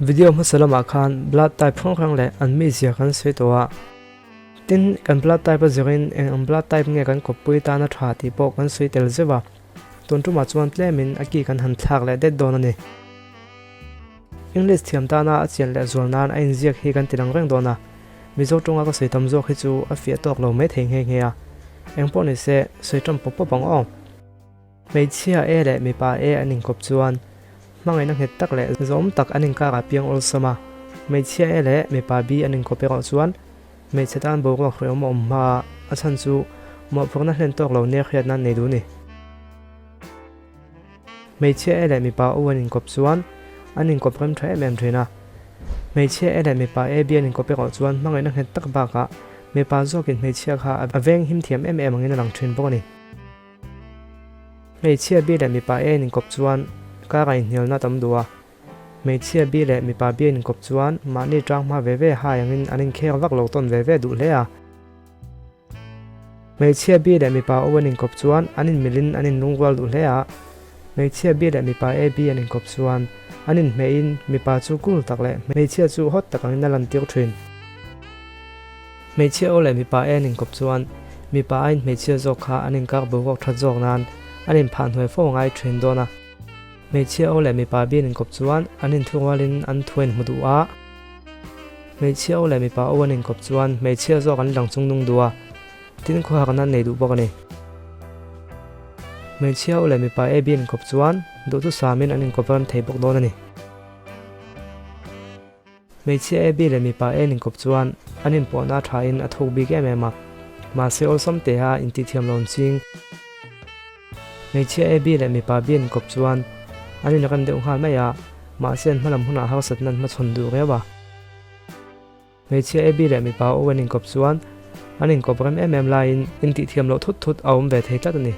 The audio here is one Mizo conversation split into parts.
Video hmasa lamah khan blood type hrang hrang leh an mizia kan sawi tawh a. Tin, kan blood type a zirin eng ang blood type nge kan kawppui tana tha tih pawh kan sawi tel zeuh a. Tun tumah chuan tlemin a ki kan han thlak leh det dawn a ni. English thiam tana a chian leh zual nan a inziak hi kan ti lang reng dawn a. Mizo tawnga ka sawi tam zawk hi chu a fiah tawk lo mai thei nghe nghe a. Eng pawh ni se, sawi ṭan pawp pawp ang aw. Hmeichhia E leh mipa E an inkawp chuan hmangaihna nghet tak leh zawm tak an inkarah piang awlsam a. Hmeichhia E leh mipa B an inkawp erawh chuan hmeichhe tan boruak hrehawm a awm hma a, a chhan chu mawhphurhna hlen tawk lo nia hriatna an nei duh a ni. Hmeichhia E leh mipa U an inkawp chuan an inkawp rem tha em em thin a. Hmeichhia E leh mipa E B an inkawp erawh chuan hmangaihna nghet tak bakah mipa zawkin hmeichhia kha a veng him thiam em em angin a lang thin bawk a ni. Hmeichhia B leh mipa E an inkawp chuan kar a inhnialna tam duh a. Hmeichhia B leh mipa B an inkawp chuan mahni tang hma ve ve hai angin an inkhek vak lo tawn ve ve duh hle a. Hmeichhia B leh mipa O an inkawp chuan an inmilin an inlungrual duh hle a. Hmeichhia B leh mipa AB an inkawp chuan an inhmehin mipa chu cool tak leh hmeichhia chu hot tak angin a lantir thin. Hmeichhia O leh mipa A an inkawp chuan mipa aiin hmeichhia zawk kha an inkar boruak that zawk nan an inphah hnuai fo ngai thin dawn a. Hmeichhia O leh mipa B an inkawp chuan an inthurualin an thu a inhmu duh a. Hmeichhia O leh mipa O an inkawp chuan hmeichhia zawk an lang chung nung duh a, tin khuahakna an nei duh bawk a ni. Hmeichhia O leh mipa A B an inkawp chuan duhthusamin an inkawp ram thei bawk dawn a ni. Hmeichhia A B leh mipa A an inkawp chuan an inpawhna a thain a thuk bik em em a, mahse awlsam teha intihthiam lo an ching. Hmeichhia A B leh mipa B an inkawp chuan an inrem deuh nghal mai a, mahse an hmalam hunah harsatna an hmachhawn duh riau a. Hmeichhia A B leh mipa O an inkawp chuan an inkawp rem em em laiin intihthiam loh thut thut a awm ve thei tlat a ni.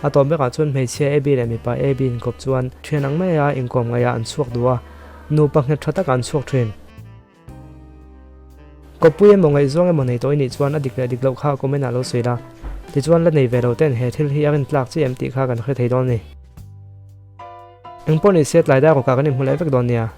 A tawp berah chuan hmeichhia AB leh mipa AB inkawp chuan thian ang maia inkawm ngaihah an chhuak duh a, nupa nghet tha takah an chhuak thin. Kawppui emaw ngaihzawng emaw nei tawh i nih chuan a dik leh dik loh kha comment ah lo sawi la, tichuan la nei ve lo ten he thil hi a rintlak chi em tih kha kan hre thei dawn a ni. Engpawh ni se tlai dar rawkah kan inhmu leh vek dawn nia.